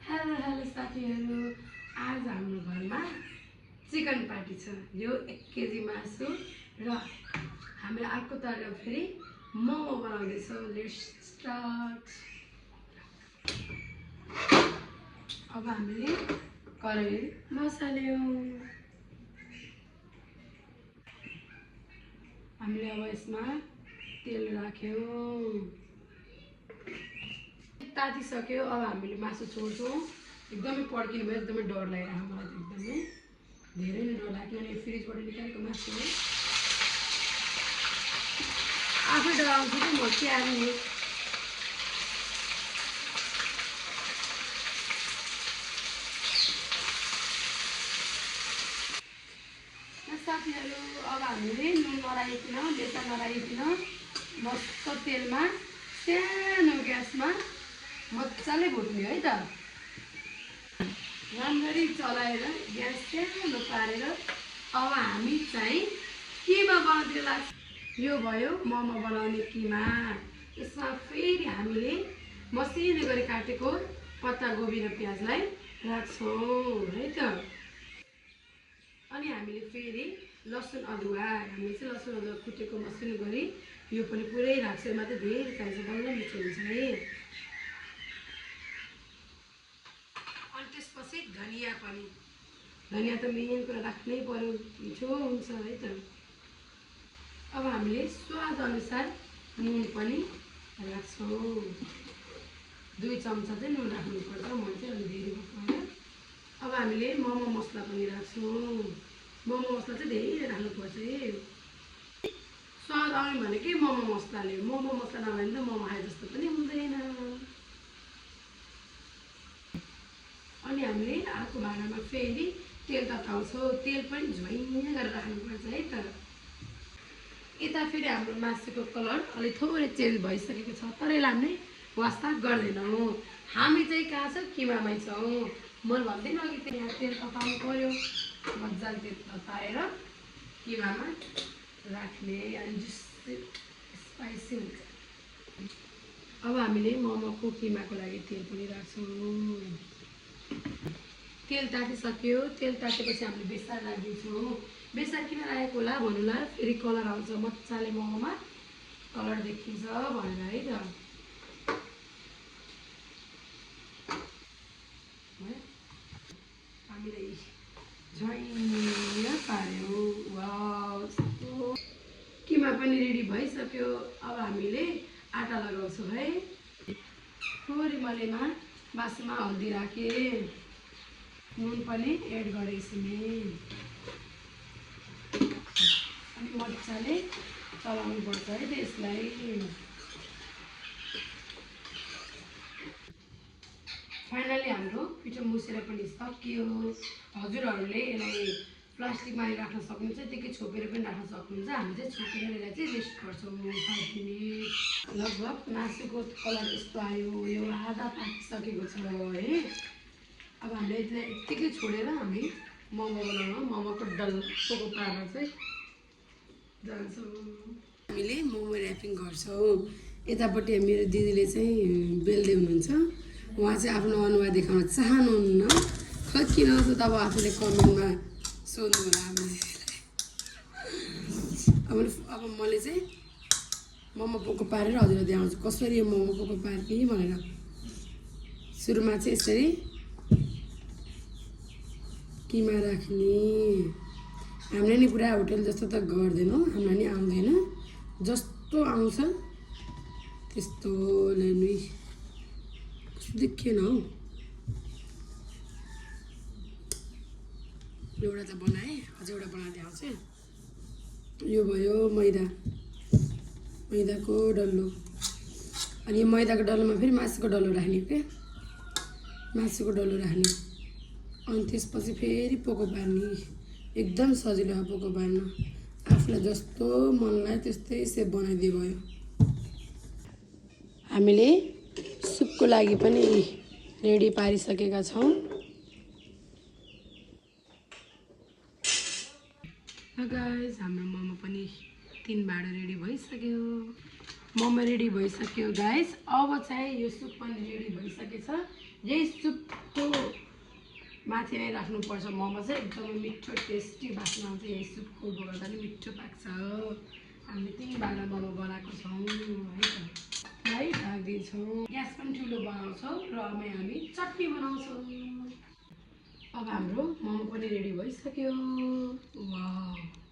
Hello साथीहरू, आज हाम्रो घरमा चिकन पार्टी छ। यो 1 केजी मासु र हामीले अर्कोतर्फ फेरि मोमो बनाउँदैछौँ। Let's start. अब हामीले कराई बसाल्यौँ। हामीले अब यसमा तेल राख्यौँ। तातिसक्यो। अब हामीले मासु छोड्छौँ। एकदमै पड्किनु भयो, एकदमै डर लागिरहेको मलाई त, एकदमै धेरै नै डर लाग्यो। किनभने फ्रिजबाट निकालेको मासु हो। आफै डराउँछु कि म क्यार्ने। साथीहरू, अब हामीले नुन नराखिकन, बेसा नराखिकन मस्त तेलमा सानो ग्यासमा मजाले भुट्ने है त। राम्ररी चलाएर ग्यास सानो पारेर अब हामी चाहिँ किमा बनाउन लाग्छ। यो भयो मोमो बनाउने किमा। यसमा फेरि हामीले मसिनो गरी काटेको पत्ता गोबी र प्याजलाई राख्छौँ है त। अनि हामीले फेरि लसुन अदुवा, हामीले चाहिँ लसुन अदुवा कुटेको मसिनो गरी यो पनि पुरै राख्छ। यसमा चाहिँ धेरै चाहिन्छ, बल्ल मिठो हुन्छ है। अनि त्यसपछि धनिया पनि, धनिया त मेन कुरा राख्नै पर्यो, मिठो हुन्छ है त। अब हामीले स्वाद अनुसार नुन पनि राख्छौँ। 2 चम्चा चाहिँ नुन राख्नुपर्छ, म चाहिँ अलि धेरै भएको। अब हामीले मोमो मसला पनि राख्छौँ। मोमो मसला चाहिँ धेरै राख्नुपर्छ है। स्वाद आउने भनेकै मोमो मसलाले। मोमो मसला नभए भने त मोमो खाए जस्तो पनि हुँदैन। अनि हामीले अर्को भाँडामा फेरि तेल तताउँछौँ। तेल पनि झ्वाइँ गरेर राख्नुपर्छ है त। यता फेरि हाम्रो मासुको कलर अलि थोरै चेन्ज भइसकेको छ, तर यसलाई हामीले वास्ता गर्दैनौँ। हामी चाहिँ कहाँ छ, किमामै छौँ। मैले भन्दैन अघि त्यहाँ तेल तताउनु पर्यो। मजाले तेल तताएर किमामा राख्ने, अनि स्पाइसी हुन्छ। अब हामीले मोमोको किमाको लागि तेल पनि राख्छौँ। तेल तातिसक्यो। तेल तातेपछि हामीले बेसार राखिदिन्छौँ। बेसार किन राखेको होला भन्नुलाई, फेरि कलर आउँछ मजाले, मोमोमा कलर देखिन्छ भनेर है त। हामीले झ्वाइँ पार्यौँ। वाउ, किमा पनि रेडी भइसक्यो। अब हामीले आटा लगाउँछौँ है। थोरै मैले मासुमा हल्दी राखेँ, नुन पनि एड गरेपछि अनि मजाले चलाउनु पर्छ है त्यसलाई। फाइनली हाम्रो पिठो मुसेर पनि सक्यो। हजुरहरूले यसलाई प्लास्टिकमा राख्न सक्नुहुन्छ, त्यही छोपेर पनि राख्न सक्नुहुन्छ। हामी चाहिँ छोपेर यसलाई चाहिँ रेस्ट गर्छौँ 5 मिनट। लगभग मासुको कलर यस्तो आयो। यो आधा पाकिसकेको छ है। अब हामीले यसलाई यत्तिकै छोडेर हामी मोमो बनाउन, मोमोको डल्लोको पार्न चाहिँ जान्छौँ। हामीले मोमो ऱ्यापिङ गर्छौँ। यतापट्टि मेरो दिदीले चाहिँ बेल्दै हुनुहुन्छ। उहाँ चाहिँ आफ्नो अनुहार देखाउन चाहनुहुन्न। खै किन त तब आफूले कमेन्टमा सोध्नु होला हामीले। अब मैले चाहिँ मोमो पोको पारेर हजुरलाई देखाउँछु कसरी यो मोमो पोको पार्ने भनेर। सुरुमा चाहिँ यसरी किमा राख्ने। हामीले नि पुरा होटल जस्तो त गर्दैनौँ, हामीलाई नि आउँदैन। जस्तो आउँछ त्यस्तो ल्याउनु। कस्तो देखिएन हौ। एउटा त बनाएँ, अझै एउटा बनाएर देखाउँछु। यो भयो मैदाको डल्लो। अनि यो मैदाको डल्लोमा फेरि मासुको डल्लो राख्ने क्या, मासुको डल्लो राख्ने। अनि त्यसपछि फेरि पोको पार्ने। एकदम सजिलो हो पोको पार्न। आफूलाई जस्तो मन लाग्यो त्यस्तै सेप बनाइदिए भयो। हामीले सुपको लागि पनि रेडी पारिसकेका छौँ। गाइस, हाम्रो मोमो पनि 3 भाँडा रेडी भइसक्यो। मोमो रेडी भइसक्यो गाइस। अब चाहिँ यो सुप पनि रेडी भइसकेछ। यही सुपको माथि नै राख्नुपर्छ। मोमो चाहिँ एकदमै मिठो टेस्टी बास्ना आउँछ। यही सुपको गर्दा नि मिठो पाक्छ। हामीले 3 भागमा मोमो बनाएको छौँ है त। है राखिदिन्छौँ। ग्यास पनि ठुलो बनाउँछौँ र हामी चटनी बनाउँछौँ। अब हाम्रो मोमो पनि रेडी भइसक्यो। वाह!